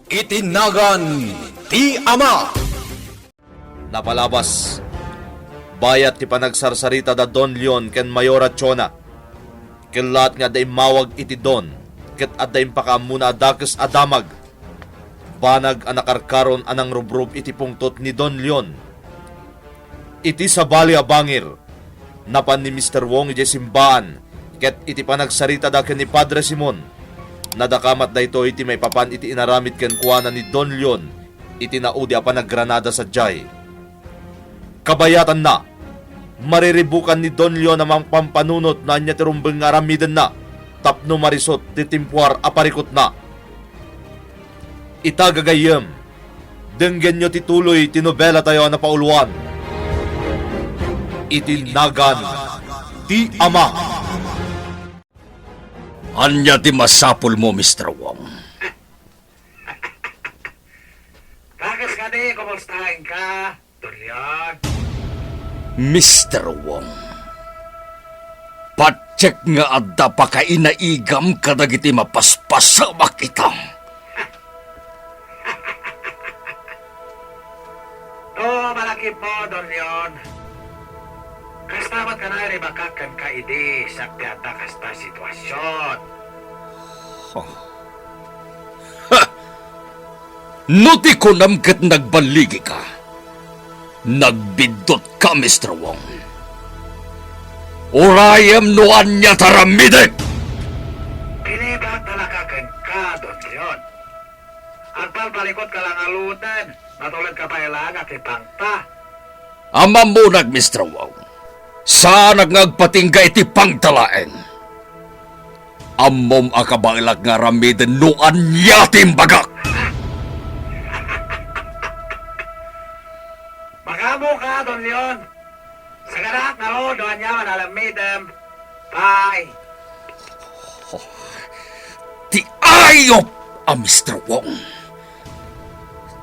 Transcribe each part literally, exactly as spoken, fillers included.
Iti nagan ti Ama. Napalabas, bayat ti panagsarsarita da Don Leon ken Mayora Chona, kellat nga adda immawag iti Don ket adda impakaammona a dakes a damag. Banag a nakarkaron a nangrubrub iti pungtot ni Don Leon. Iti sabali a bangir, napan ni Mister Wong idiay simbaan, ket iti panagsaritada ken ni Padre Simon, nadakamat daytoy ti maipapan iti inaramid kenkuana ni Don Leon iti naudi a panagranada sadiay. Kabayatanna, mariribukan ni Don Leon a mangpampanunot no ania ti rumbeng nga aramidenna tapno marisut ti timpuar a parikutna. Ita gagayyem, denggenyo ti tuloy ti nobelatayo a napauluan, Iti Nagan ti Ama. Ania ti masapulmo, Mister Wong? Bakit kadi, kumustahin ka? Don Leon. Mister Wong, patiek nga adda pakainaigam kadagiti mapaspasamak ita. No, malakip mo, Don Leon. Kasta met kanayon ibagak kenka idi siak ti adda kasta situasion. Oh. Ha! No ti kunam ket nagballigika, nagbiddutka, Mister Wong. Urayem no ania ti aramidek! Pilibak talaga kenka, Don Leon. Agpalpalikot ka lang aluten, natuloy ka pay lang a kipangta. Ammonak, Mister Wong. Saanak nga agpatingga iti pangta laeng. Ammom a kabaelak nga aramiden no ania ti imbagak. Makaammoka, Don Leon. Saganak ngarud no ania man aramidem. Pay. Oh, ti ayop a Mister Wong.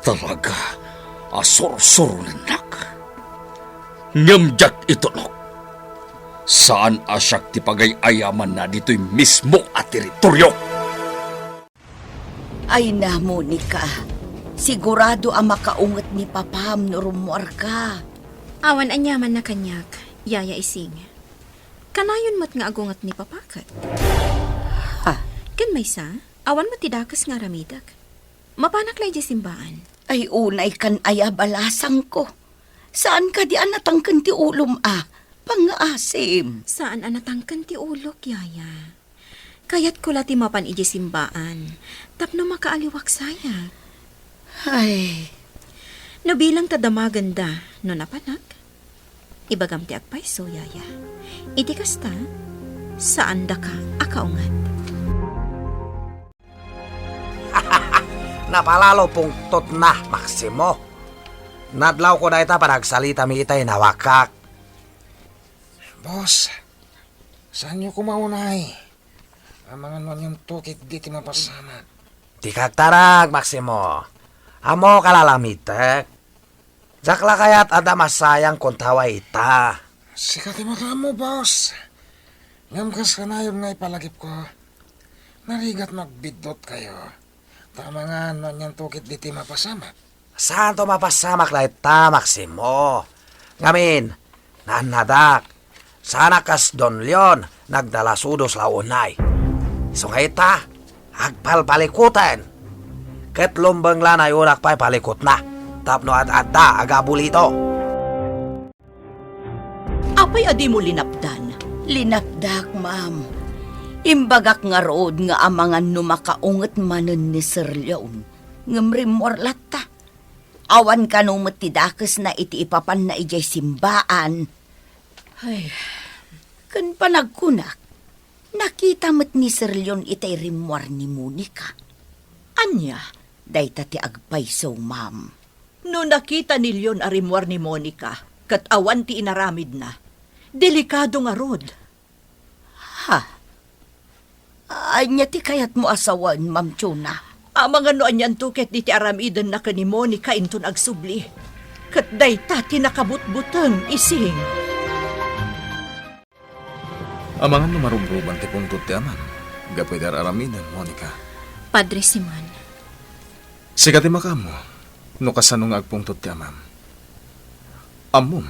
Talaga a sursuronennak. Ngem diak itulok. Saan a siak ti pagay-ayamanna ditoy mismo a teritorio. Ay na, Monica. Sigurado a makaunget ni Papam no rummuarka. Awan aniamanna kaniak, Yaya Ising. Kanayon met nga agunget ni Papa ket. Ha? Ken maysa, awan met ti dakes nga aramidek. Mapanak la idiay simbaan. Ay, unay kan aya balasangko. Saan kadi a natangken ti ulom a pangngaasim? Saan a natangken ti ulok, Yaya. Kayatko la ti mapan idiay simbaan tapno makaaliwak sayak. Ay. No bilang ta damagenda no napanak, ibagam ti agpayso, Yaya. Iti kasta, saandaka a kaunget. Napalalo pungtotna, Maximo. Nadlawko dayta panagsalitami ita inawakak. Boss, saanyo koma unay? Amangan no anianto ketdi ti mapasamak. Dika agtarag, Maximo. Ammok a lalamidek. Diak la kayat adda masayang kuntawa ita. Sika ti makaammo, boss. Ngem kas kanayon nga ipalagipko, narigat no agbiddutkayo. Ta amangan no anianto ketdi ti mapasamak. Saanto mapasamak dayta, Maximo. Ngamin, naannadak. Saanak kas Don Leon, nagdalasudos la unay. Isu nga ita, agpalpalikoten. Ket lumbeng la nayonak pay palikotna, tapno ad-adda a gabulito. Apay a dimo linapdan? Linapdak, ma'am. Imbagak ngarud nga amangan no makaunget manen ni Sir Leon. Ngem rimmuar latta. Awan kano met ti dakesna iti ipapanna idiay simbaan. Ay. Ken panagkunak, nakita met ni Sir Leon itay rimmuar ni Monica. Ania? Dayta ti agpayso, ma'am. No nakita ni Leon a rimmuar ni Monica ket awan ti inaramidna, delikado ngarud. Ha? Ania ti kayatmo a sawen, Ma'am Chona? Amangan no anianto ketdi ti aramidenna ken ni Monica inton agsubli. Ket dayta ti nakabutbuteng, Ising. Amangan no marubruban ti pungtot ti aman gapu iti ar-aramiden, Monica. Padre Simon, Sika ti makaammo no kasano nga agpungtot ti amam. Ammom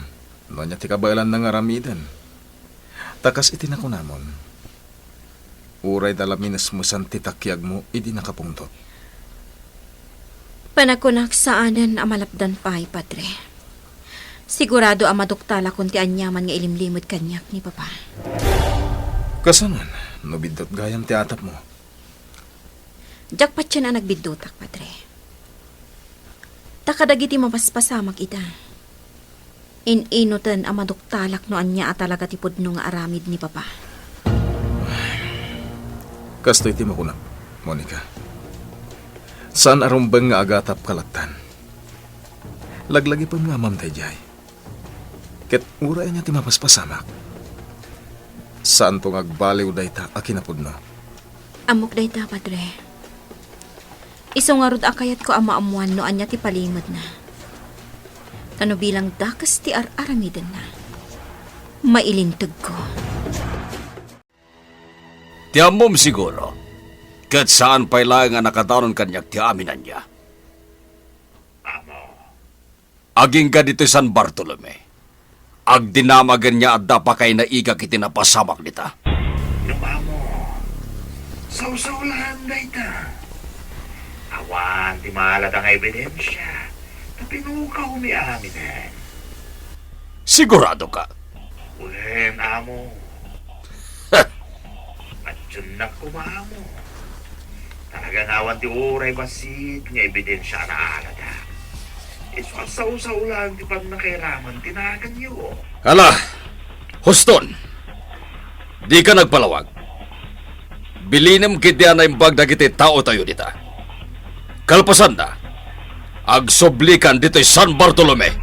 no ania ti kabaelanna nga aramiden. Ta kas iti nakunamon, uray da la minesmesan ti takiagmo idi nakapungtot. Panakunak saanen a malapdan pay, Padre. Sigurado a maduktalakon ti aniaman nga ilimlimed kaniak ni Papa. Kasanon no biddut gayam ti atapmo? Diak patien a nagbiddutak, Padre. Ta kadagiti mapaspasamak ida, in-inoten a maduktalak no ania a talaga ti pudno nga aramid ni Papa. Kastoy ti makunak, Monica. Saan a rumbeng nga agatapka lattan. Laglagipem nga amam daydiay. Ket uray ania ti mapaspasamak, saanto nga agbaliw dayta a kinapudno. Ammok dayta, Padre. Isu ngarud a kayatko a maammoan no ania ti palimedna. Ta no bilang dakes ti ar-aramidenna, mailintegko. Ti ammom siguro, ket saan pay laeng a nakadanon kaniak ti amin ania. Amo. Agingga ditoy San Bartolome. Agdinamagen nga adda pakainaigak iti napasamak dita. Ngem amo, sawsaw laeng dayta. Awan ti malada nga ebidensia ta pinukawmi aminen. Sigurado ka? Wen, amo. Patiennak koma, amo. Talaga nga awan ti uray bassit nga ebidensia a naalada. Isu a sawsaw laeng ti pannakairaman ti naganyo. Ala, Houston, dika nagpalawag. Bilinem ketdi a naimbag dagiti taotayo dita. Kalpasanda, agsublikan ditoy San Bartolome.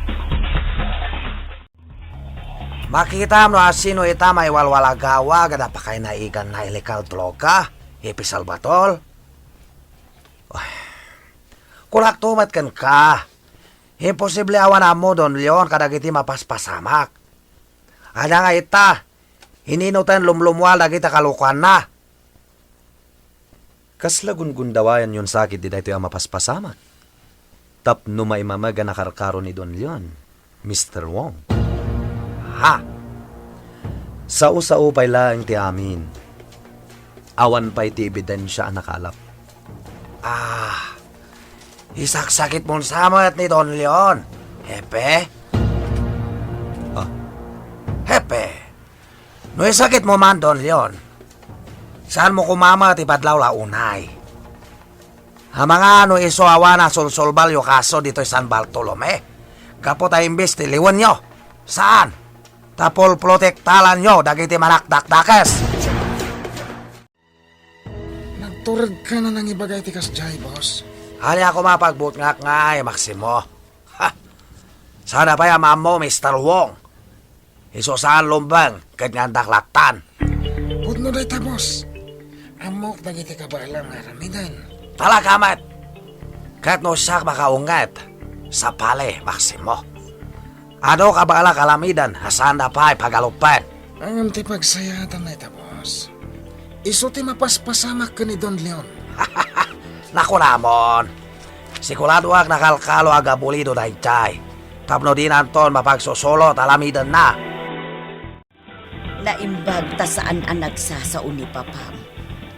Makitam no asino ita maiwalwalagawag a pakainaiganna a illegal droga, Hepe Salvador? Ay, kunakto met kenka, imposible a awan ammo, Don Leon, kadagiti mapaspasamak. Adda nga ita, in-inoten lumlumual dagiti kalokuanna. Kasla gungundawayanyon sa ketdi daytoy a mapaspasamak tapno maimameg a nakarkaro ni Don Leon, Mister Wong? Ha? Sao-sao pay laeng ti amin. Awan pay ti ebidensia a nakalap. Ah, isaksakitmon sa met ni Don Leon, Hepe? Ah. Hepe, no isakitmo man, Don Leon, saanmo koma met ipadlawlaw unay. Amangan no isu awan a sulsulbalyo kaso ditoy San Bartolome, gapu ta imbes ti liwenyo, saan, ta pulprotektalanyo dagiti manakdakdakes. Nagturedka a nangibaga iti kasdiay, boss. Ania koma a pagbutngak ngay, Maximo? Ha! Saan a pay a maammo, Mister Wong. Isu saan lumbeng ket nga addak lattan. Pudno dayta, boss. Ammok dagiti kabaelam nga aramiden. Talaga met! Ket no siak makaunget, sapali, Maximo. Adu kabaelak aramiden a saanda pay pagalupen. Ngem ti pagsayaatan dayta, boss, isu ti mapaspasamak ken ni Don Leon. Nakunamon, siguradoak nakalkalo a gabulido daydiay tapno dinanton mapagsusulot a lamidenna. Naimbag ta saan a nagsasao ni papam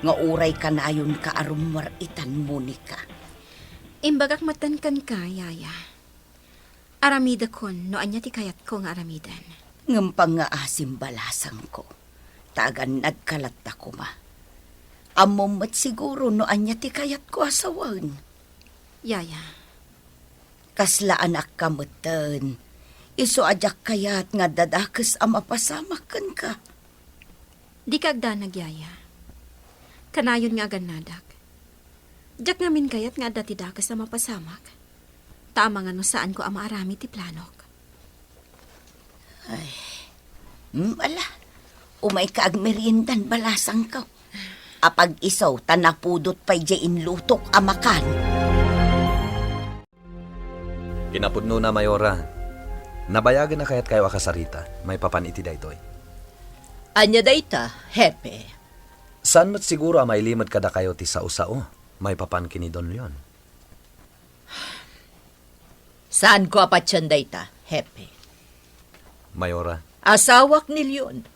nga uray kanayonka a rummuar itan, Monica. Imbagak metten kenka, Yaya. Aramidekon no ania ti kayatko nga aramiden. Ngem pangngaasim, balasangko, ta agannadka latta koma. Ammom met siguro no ania ti kayatko a sawen. Yaya. Kasla anakka metten, isu a diak kayat nga adda dakes a mapasamak kenka. Dika agdanag, Yaya. Kanayon nga agannadak. Diak ngamin kayat nga adda ti dakes a mapasamak. Ta amangan no saanko a maaramid ti planok. Ay. Hmm, ala. Umayka agmeriendan, balasangko. Apag-isu ta napudot pay diay inlutok a makan. Kinapudnona, Mayora. Nabayagen a kayatkayo a kasarita maipapan iti daytoy. Ania dayta, Hepe? Saan met siguro a mailimed kadakayo ti sao-sao maipapan ken ni Don Leon. Saanko a patien dayta, Hepe. Mayora. Asawak ni Leon.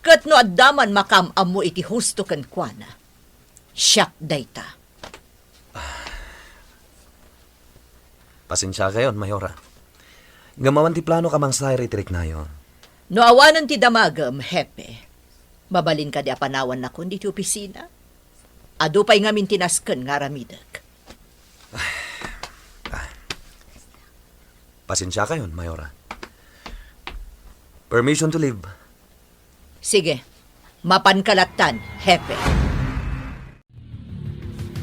Ket no adda man makaam-ammo iti husto kenkuana, siak dayta. Pasensiakayon, Mayora. Ngem awan ti planok a mangsair iti riknayo. No awanen ti damagem, Hepe, mabalin kadi a panawannakon iti opisina? Adu pay ngamin ti nasken nga aramidek. Pasensiakayon, Mayora. Permission to leave. Sige, mapanka lattan, Hepe.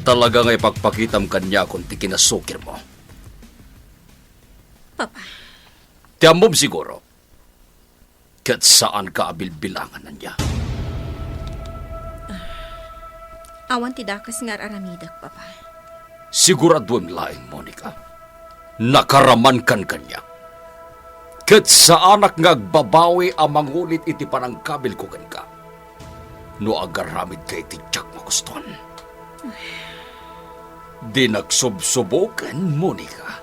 Talaga nga ipakpakitam kaniakon ti kinasukirmo. Papa. Ti ammom siguro, ket saanka a bilbilangan ania. Awan ti dakes nga ar-aramidek, Papa. Siguraduem laeng, Monica. Nakaramankan kaniak. Ket saanak nga agbabawi a mangulit iti panangkabilko kenka no agaramidka iti diak magustuan. Dinak subsuboken, Monica.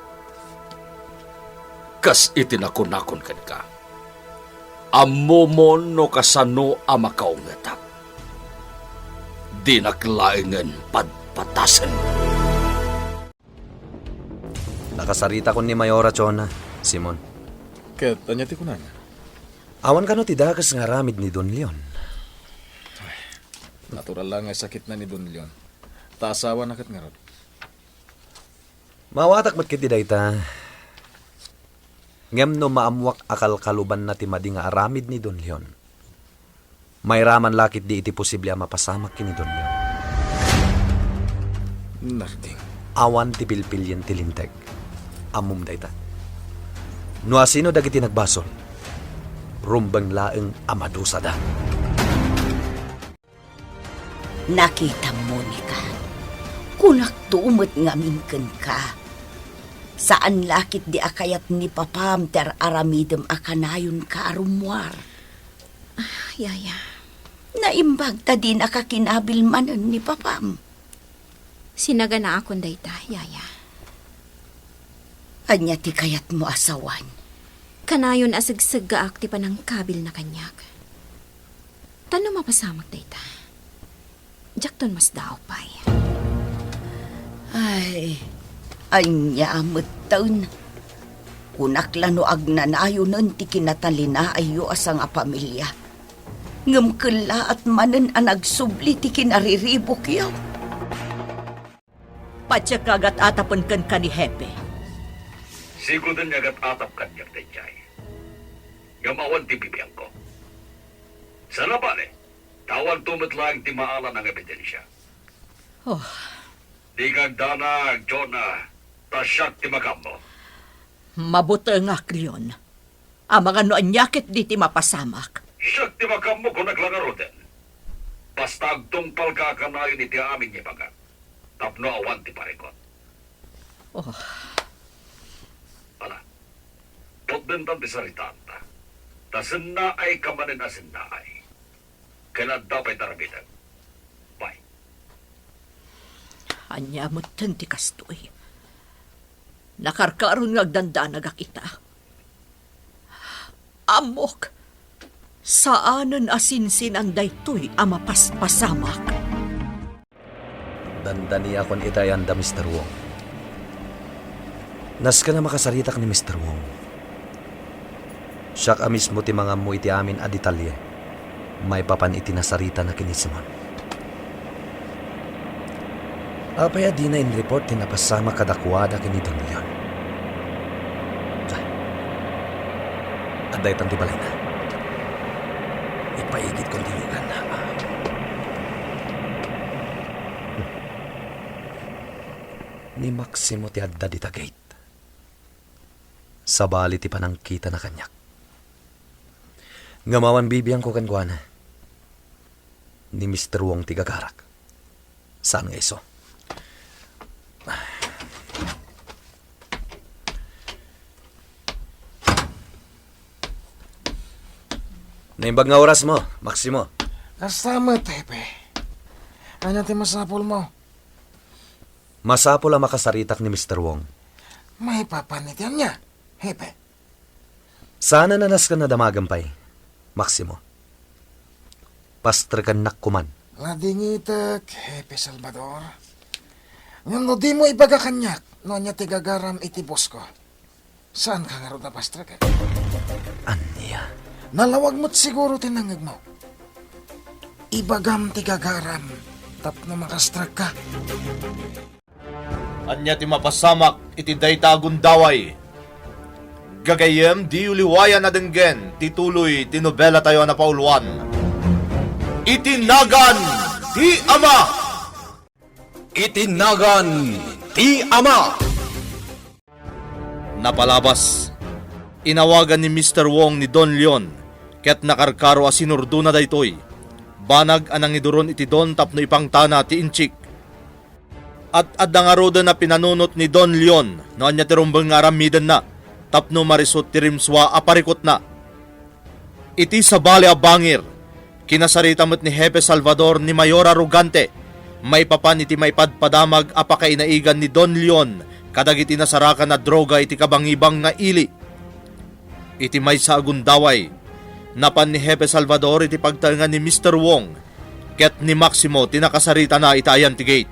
Kas iti nakunakon kenka, ammomon no kasano a makaungetak. Dinak laengen patpatasen. Nakasaritakon ni Mayora Chona, Simon. Ket ania ti kunana? Awan kano ti dakes nga aramid ni Don Leon? Natural la nga sakitna ni Don Leon. Ta asawana ket ngarud. Maawatak met ketdi dayta. Ngem no maammoak a kalkalubanna ti madi nga aramid ni Don Leon, mairaman la ketdi iti posible a mapasamak ken ni Don Leon. Narding. Awan ti pilpilien ti linteg. Ammom dayta. No asino dagiti nagbasol, rumbeng laeng a madusada. Nakitam, Monica. Kunakto met ngamin kenka. Saan la ketdi a kayat ni papam ti ar-aramidem a kanayonka a rummuar. Ah, Yaya. Naimbag ta dinaka kinabil manen ni papam. Sinaganaakon dayta, Yaya. Ania ti kayatmo a sawen? Kanayon a segseggaak ti panangkabilna kaniak. Ta no mapasamak dayta, diakton masdaaw pay. Ay, ania metten? Kunak la no agnanayonen ti kinatalinaayyo a sangapamilia. Ngem kellaat manen a nagsubli ti kinariribukyo. Patiek nga agat-atapen kenka ni Hepe. Siguden nga agat-atap kaniak daydiay. Ngem awan ti bibiangko. Sana bale, ta awanto met laeng ti maalam nga ebidensia. Oh. Dika agdanag, Jonah, ta siak ti makaammo. Mabutengak, Leon. Amangan no ania ketdi ti mapasamak. Siak ti makaammo, kunak la ngaruden. Basta agtungpalka a kanayon iti amin nga ibagak, tapno awan ti parikut. Oh. Ala, putdentan ti saritaanta. Ta sennaayka manen a sennaay. Ken adda pay ti aramidek. Bye. Ania metten ti kastoy? Nakarkaron nga agdandanagak ita. Ammok, saanen a sinsinan daytoy a mapaspasamak. Dandaniakon ita a yanda, Mister Wong. Nasken a makasaritak ni Mister Wong. Siak a mismo ti mangammo iti amin a detalye maipapan iti nasaritana ken ni Simon. Apay a dina in-report ti napasamak kadakuada ken ni Don Leon? Ah. Adda itan ti balayna. Ipaigidkon ti lugan. Ni Maximo ti adda dita gate. Sabali ti panangkitana kaniak. Ngem awan bibiangko kenkuana. Ni Mister Wong ti gagarak. Saan nga isu? Naimbag nga orasmo, Maximo. Kasta met, Hepe. Ania ti masapulmo? Masapul a makasaritak ni Mister Wong. Maipapan iti ania, Hepe? Saan a nasken a damagen pay, Maximo. Pastrekennak koman. Ladingitek, Hepe Salvador. Ngem no dimo ibaga kaniak no ania ti gagaram iti boss ko, saanka ngarud a pastreken? Ania? Nalawag met siguro ti nangngegmo. Ibagam ti gagaram tapno makastrekka. Ania ti mapasamak iti dayta a gundaway? Gagayyem, diyo liwayan a denggen ti tuloy ti nobelatayo a napauluan, Iti Nagan ti Ama. Iti Nagan ti Ama. Napalabas, inawagan ni Mister Wong ni Don Leon ket nakarkaro a sinurdona daytoy. Banag a nangiduron iti Don tapno ipangtana ti inchik. Ad-adda ngaruden a pinanunot ni Don Leon no ania ti rumbeng nga aramidenna tapno marisut ti rimsua a parikutna. Iti sabali a bangir, kinasarita met ni Hepe Salvador ni Mayor Arrogante maipapan iti maipadpadamag a pakainaigan ni Don Leon kadagiti nasarakan a droga iti kabangibang nga ili. Iti maysa a gundaway, napan ni Hepe Salvador iti pagtaengan ni Mister Wong ket ni Maximo ti nakasaritana ita ayan ti gate.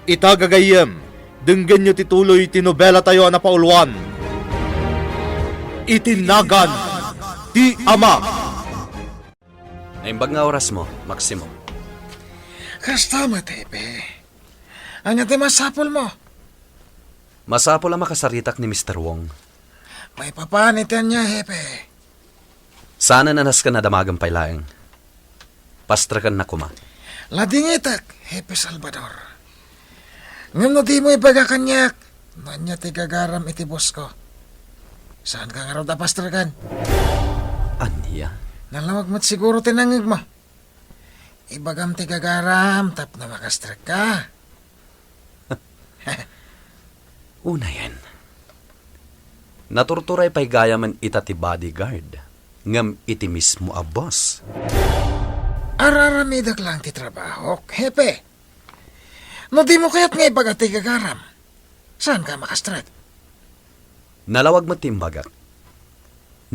Ita, gagayyem, denggenyo ti tuloy ti nobelatayo a napauluan, Iti Nagan ti Ama. Naimbag nga orasmo, Maximo. Kasta met, Hepe. Ania ti masapulmo? Masapul a makasaritak ni Mister Wong. Maipapan iti ania, Hepe? Saan a nasken a damagen pay laeng. Pastrekennak koma. Ladingitek, Hepe Salvador. Ngem no dimo ibaga kaniak no ania ti gagaram iti boss ko, saanka ngarud a pastreken? Ania? Nalawag met siguro ti nangngegmo. Ibagam ti gagaram tapno makastrekka. Unayen, naturturay pay gayamen ita ti bodyguard ngem iti mismo a boss. Araramidek laeng ti trabahok, Hepe. No dimo kayat nga ibaga ti gagaram, saanka makastrek? Nalawag met ti imbagak.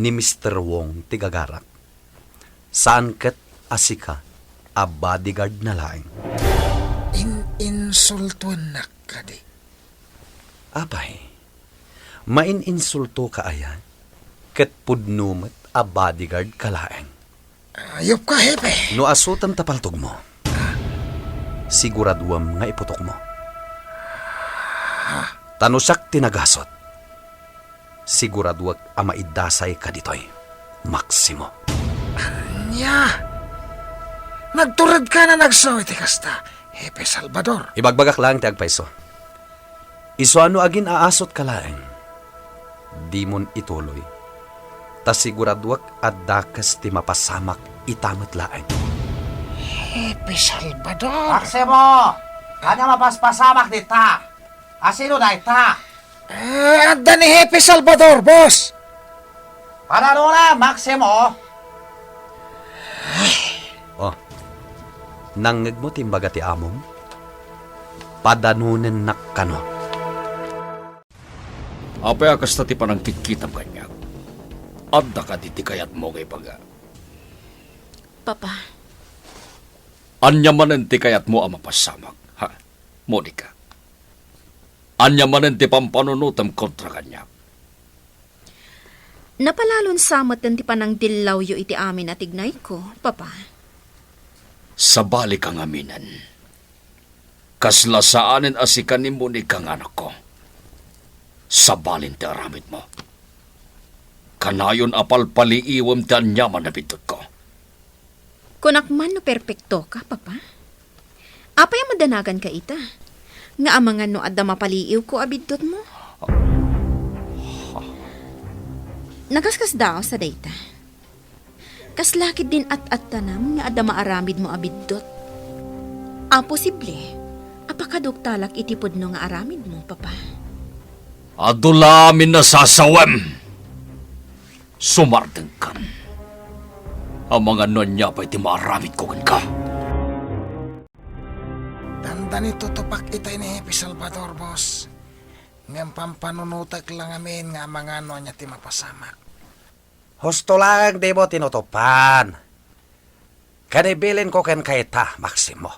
Ni Mister Wong ti gagarak. Saan ket a sika a bodyguardna laeng. In-insultuennak kadi? Apay, main-insultoka aya? Ket pudno met a bodyguardka laeng. Ayupka, Hepe. No asutem ta paltogmo, siguraduem nga iputokmo. Ta no siak ti nagasut, siguraduek a maidasayka ditoy, Maximo. Ania? Nagturedka a nagsaw iti kasta, Hepe Salvador? Ibagbagak laeng ti agpayso. Isu a no agin-aasutka laeng, dimon ituloy, ta siguraduek a dakes ti mapasamak ita met laeng. Hepe Salvador! Maximo! Ania mapaspasamak dita? A sino dayta? Eh, adda ni Hepe Salvador, boss! Padanona, Maximo! Oh, nangngegmo ti imbaga ti amom? Padanonennak kano. Apay a kasta ti panangkitkitam kaniak? Adda kadi ti kayatmo nga ibaga? Papa. Ania manen ti kayatmo a mapasamak, ha, Monica? Ania manen ti pampanunotem kontra kaniak? Napalalon sa met ti panangdillawyo iti amin a tignayko, Papa. Sabali ka ngaminen. Kasla saanen a sika ni Monica nga anakko. Sabalin ti aramidmo. Kanayon a palpaliiwem ti aniaman a biddutko. Kunak man no perpektoka, Papa. Apay a madanaganka ita? Nga amangan no adda mapaliiwko a biddutmo? Nakaskasdaaw sa dayta. Kasla ketdin at-attanem nga adda maaramidmo a biddut? A posible a pakaduktalak iti pudno nga aramidmo, Papa? Adu la amin a sasawem. Sumardengkan. Amangan no ania pay ti maaramidko kenka. Dandani tutupak itay ni Hepe Salvador, boss. Ngem pampanunotek la ngamin nga amangan no ania ti mapasamak. Husto laeng dimo tinutupan. Ken ibilinko kenka ita, Maximo.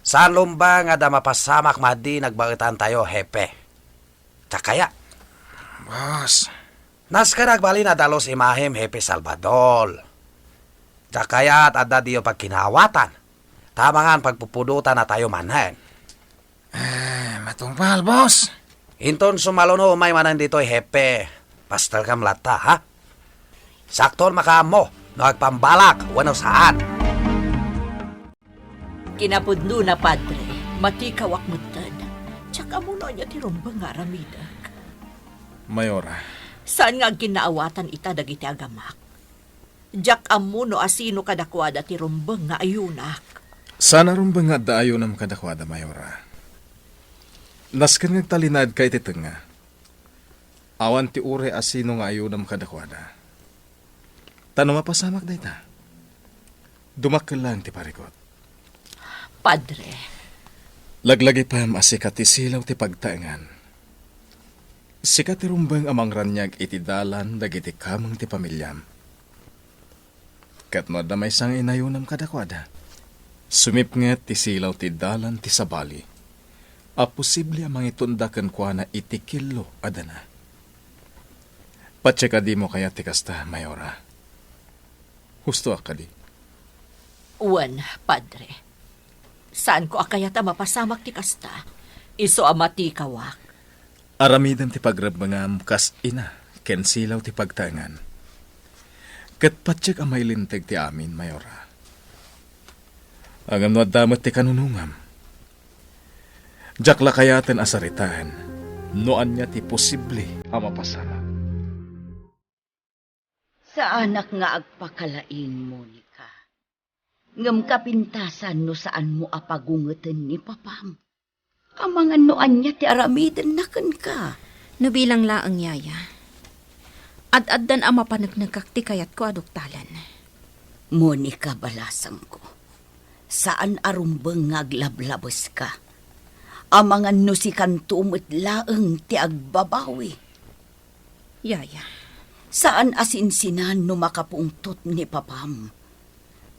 Saan rumbeng nga adda mapasamak madi nagbaetantayo, Hepe. Diak kayat. Boss. Nasken agbalin a dalus imahim, Hepe Salvador. Diak kayat adda diyo pagkinaawatan. Ta amangan pagpupudotannatayo manen. Eh, matungpal, boss. Inton sumaluno umay manen ditoy, Hepe, pastelkam latta, ha? Sakton makaammo no agpambalak wenno saan. Kinapudnona, Padre, matikawak metten. Diak ammo no ania ti rumbeng nga aramidek. Mayora. Saan nga agkinnaawatan ita dagiti agamak. Diak ammo no asino kadakuada ti rumbeng nga ayunak. Saan a rumbeng nga adda ayunam kadakuada, Mayora. Nasken nga agtalinaedka iti tengnga. Awan ti uray asino nga ayunam kadakuada. Ta no mapasamak dayta, dumakkel laeng ti parikut. Padre. Laglagipem a sika ti silaw ti pagtaengan. Sika ti rumbeng a mangraniag iti dalan dagiti kameng ti pamiliam. Ket no adda maysa nga inayonam kadakuada, sumipnget ti silaw ti dalan ti sabali a posible a mangitunda kenkuana iti killo a dana. Patse kadimo kayat ti kasta, Mayora? Hustoak kadi? Wen, Padre. Saanko a kayat a mapasamak ti kasta. Isu a matikawak. Aramidem ti pagrebbengam kas ina ken silaw ti pagtaengan. Ket patiek a mailinteg ti amin, Mayora. Ngem no adda met ti kanunongam, diak la kayaten a saritaen no ania ti posible a mapasamak. Saanak nga agpakalaing, Monica. Ngem kapintasan no saanmo a pagungeten ni papam. Amangan no ania ti aramidenna kenka. No bilang laeng, yaya. Ad-addan a mapaneknekak ti kayatko a duktalen. Monica, balasangko. Saan a rumbeng nga aglablabeska. Amangan no sikanto met laeng ti agbabawi. Yaya. Saan a sinsinan no makapungtot ni papam.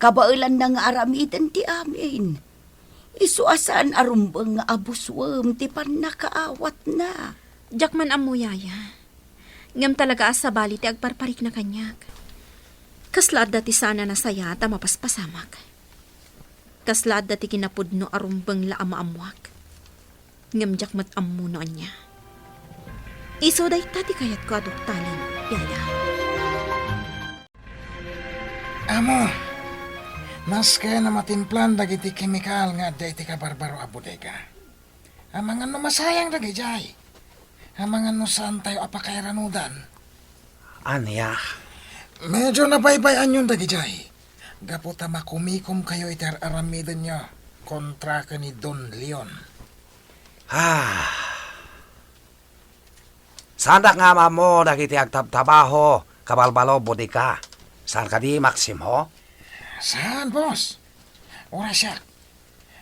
Kabaelanna nga aramiden ti amin. Isu a saan a rumbeng nga abusuem ti pannakaawatna. Diak man ammo, yaya. Ngem talaga a sabali ti agparparikna kaniak. Kasla adda ti saan a nasayaat a mapaspasamak. Kasla adda ti kinapudno a rumbeng la a maammoak. Ngem diak met ammo no ania. Isu dayta ti kayatko a duktalen, yaya. Amo, nasken a matimplan dagiti kemikal nga adda iti kabarbaro a bodega. Amangan no masayang dagidiay. Amangan no saantayo a pakairanudan. Ania? Medyo nabaybay-anyon dagidiay. Gapu ta makumikomkayo iti ar-aramidenyo kontra ken ni Don Leon. Ah. Saandak nga ammo dagiti agtabtrabaho, kabalbalo, bodega. Saan kadi, Maximo? Saan, boss? Uray siak.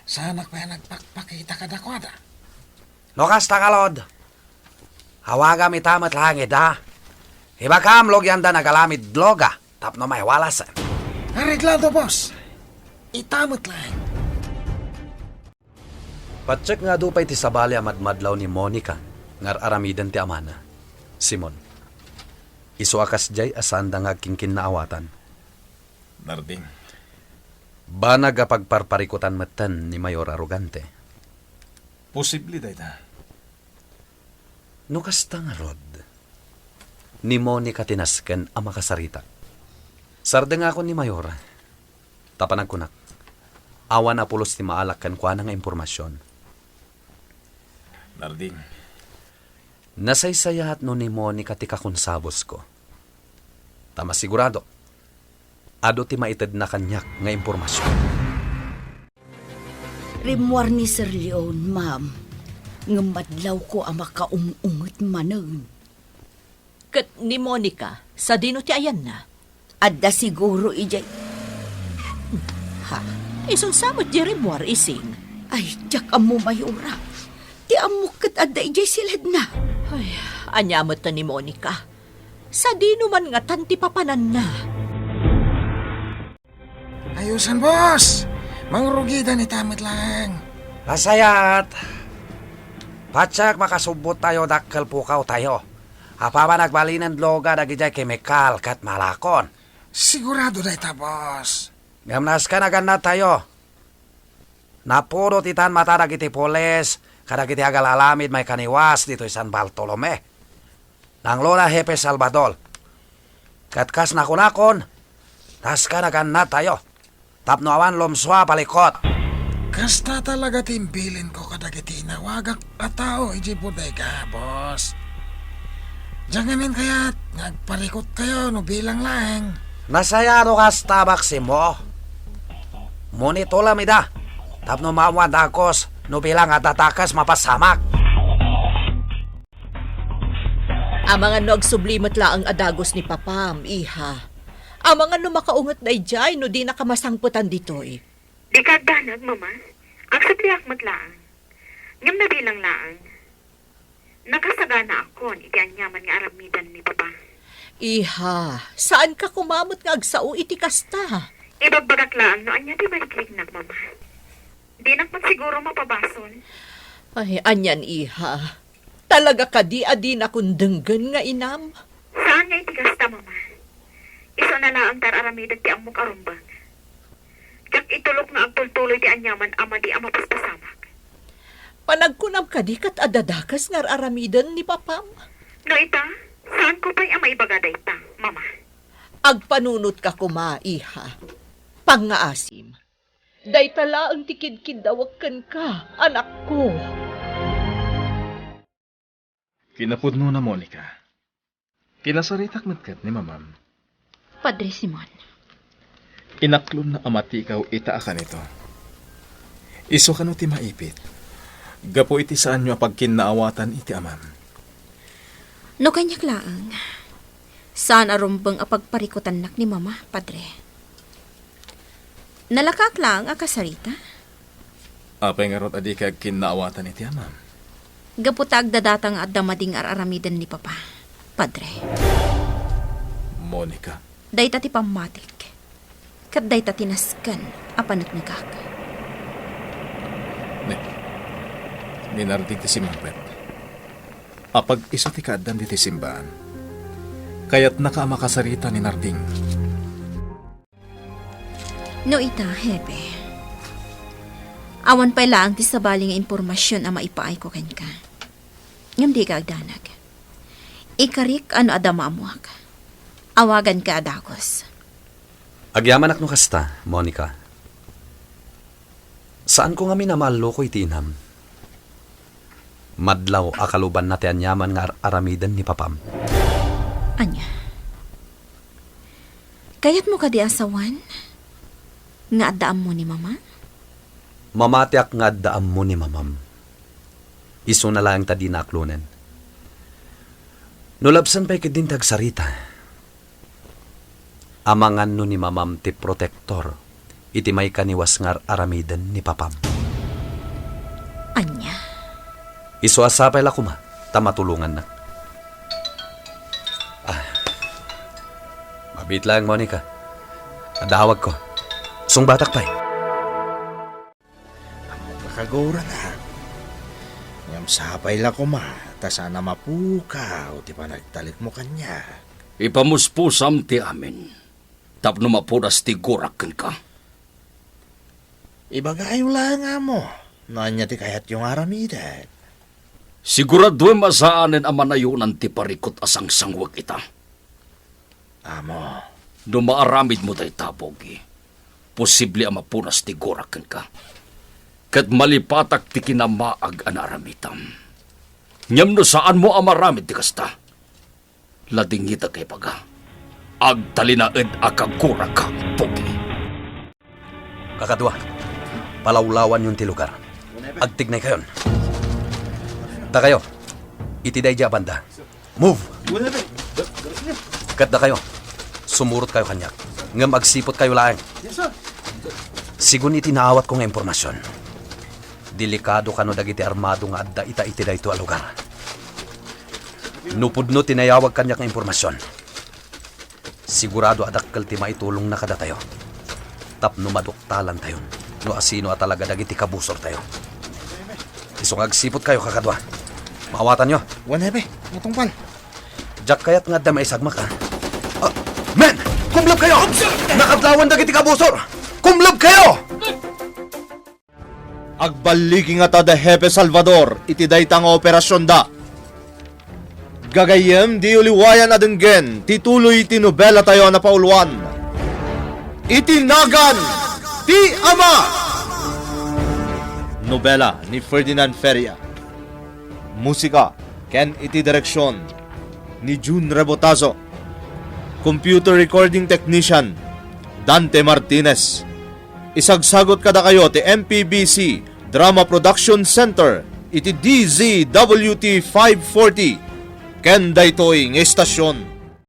Saanak pay a nagpakpakita kadakuada. No kasta, ngarud, awagam ita met laeng ida. Ibagam, logianda nagalamid loga tapno maiwalasen. Areglado, boss. Ita met laeng. Patiek nga adu pay ti sabali a madmadlaw ni Monica nga ar-aramiden ti amana, Simon. Isu a kasdiay a saanda nga agkinkinnaawatan. Narding. Banag a pagparparikutan metten ni Mayor Arrogante. Posible dayta. No kasta ngarud, ni Monica ti nasken a makasarita. Sardengakon ni Mayor, ta panagkunak, awan a pulos ti maalak kenkuana nga impormasion. Narding. Nasaysayaat no ni Monica ti kakonsabosko. Ta masigurado, adu ti maitedna kaniak nga impormasion. Rimmuar ni Sir Leon, ma'am. Ngem madlawko a makaum-unget manen. Ket ni Monica, sadino ti ayanna? Adda siguro idiay. Ha? Isu sa met diay rimmuar, Ising? Ay, diak ammo, Mayora. Ti ammok ket adda idiay siledna. Ay, ania met ni Monica? Sadino man ngatan ti papananna? Ayusan, boss! Mangrugida ni ta met laeng. Nasayaat. Patiek makasubbot tayo dakkel pukaw tayo. Apaman agbalinen loga dagidiay kemikal ket malakon. Sigurado dayta, boss. Ngem nasken a gannat tayo. Napudot itan mata dagiti pulis kadagiti agalalamid maikaniwas ditoy San Bartolome. Nanglona Hepe Salvador. Ket kas nakunakon, nasken a gannat tayo tapno awan lumsua a palikot. Kasta talaga ti imbilinko kadagiti inawagak a tao idiay bodega, boss. Diak ngamin kayat nga agparikutkayo no bilang laeng. Nasayaat no kasta, Maximo. Monitoram ida tapno maammoan dakes no bilang adda dakes mapasamak. Amangan no agsubli met laeng a dagus ni papam, iha. Amangan no makaunget daydiay no dinaka masangpetan ditoy. Dika agdanag, Mama. Agsubliak met laeng. Ngem nabilang laeng. Nakasaganaakon iti aniaman nga aramiden ni Papa. Iha, saanka koma met nga agsao iti kasta. Ibagbagak laeng no ania ti marikriknak, Mama. Dinak met siguro mapabasol. Ay, anian, iha? Talaga kadi a dinakon denggen nga inam? Saan nga iti kasta, Mama. Isu na laeng ti ar-aramiden ti ammok a rumbeng. Diak itulok nga agtultuloy ti aniaman a madi a mapaspasamak. Panagkunam kadi ket adda dakes nga ar-aramiden ni papam? No ita, saanko pay a maibaga dayta, Mama. Agpanunotka koma, iha. Pangngaasim. Dayta laeng ti kidkiddawek kenka, anakko. Kinapudnona, Monica. Kinasaritak met ket ni Mamam. Padre Simon. Inaklonna a matikaw ita a kanito. Isu kano ti maipit gapu iti saanyo a pagkinnaawatan iti Amam? No kaniak laeng, saan a rumbeng a pagparikutannak ni Mama, Padre. Nalakaak laeng a kasarita. Apay ngarud a dika agkinnaawatan iti Amam? Gapu ta agdadata nga adda madi nga ar-aramiden ni Papa, Padre. Monica. Dayta ti pammatik, ket dayta ti nasken a paneknekak. Ne, ni Narding ti simmangpet. Apag isu ti kaaddam ditoy simbaan. Kayatnaka a makasarita ni Narding. No ita, Hepe, awan pay laeng ti sabali nga impormasion a maipaayko kenka. Ngem dika agdanag. Ikarik a no adda maammoak, awaganka a dagus. Agyamanak no kasta, Monica. Saanko ngamin a maalluko iti inam. Madlaw a kalubanna ti aniaman nga ar-aramiden ni Papam. Ania? Kayatmo kadi a sawen nga adda ammo ni Mama? Mamatiak nga adda ammo ni Mamam. Isuna laeng ta dina aklonen. No labsen pay ketdin ti agsarita, amangan no ni Mamam ti protektor iti maikaniwas nga ar-aramiden ni Papam. Ania? Isu a sapay la koma ta matulongannak. Ah. Mabiit laeng, Monica. Adda awagko. Sungbatak pay. Ammok a kaguratak. Ngem sapay la koma ta saan a mapukaw ti panagtalekmo kaniak. Ipamuspusam ti amin tapno mapunas ti gurak kenka. Ibagayo laeng, Amo, no ania ti kayatyo nga aramiden. Siguraduem a saanen a manayonan ti parikut a sangsangwek ita. Amo. No maaramidmo dayta, Pogi, posible a mapunas ti gurak kenka. Ket malipatak ti kinamaag a naaramitam. Ngem no saanmo a maaramid ti kasta, ladingitak nga ibaga, agtalinaed a kaguraka, Pogi. Kakadua, palawlawanyon ti lugar. Agtignaykayon. Dakayo, iti daydi a banda. Move! Ket dakayo, sumurotkayo kaniak. Ngem agsiputkayo laeng. Sigun iti naawatko nga impormasion, Delikado kano dagiti armado nga adda ita iti daytoy a lugar. No pudno ti nayawag kaniak nga impormasion, sigurado a dakkel ti maitulongna kadatayo tapno maduktalantayon no asino a talaga dagiti kabusortayo. Isu nga agsiputkayo, kakadua. Maawatanyo. Wen, Hepe, natungpal. Diak kayat nga adda maisagmak, ha? Ah, men! Kumleb kayo! Nakadlawan dagiti kabusor! Kumleb kayo! Agballigi ngata da Hepe Salvador iti dayta nga operasionda. Gagayyem, diyo liwayan a denggen ti tuloy ti nobelatayo a napauluan, Iti Nagan ti Ama! Nobela ni Ferdinand Feria. Musika ken iti direksion ni Jun Rebotazo. Computer recording technician, Dante Martinez. Isagsagut kadakayo ti M P B C Drama Production Center iti D Z W T five forty ken daytoy nga istasion.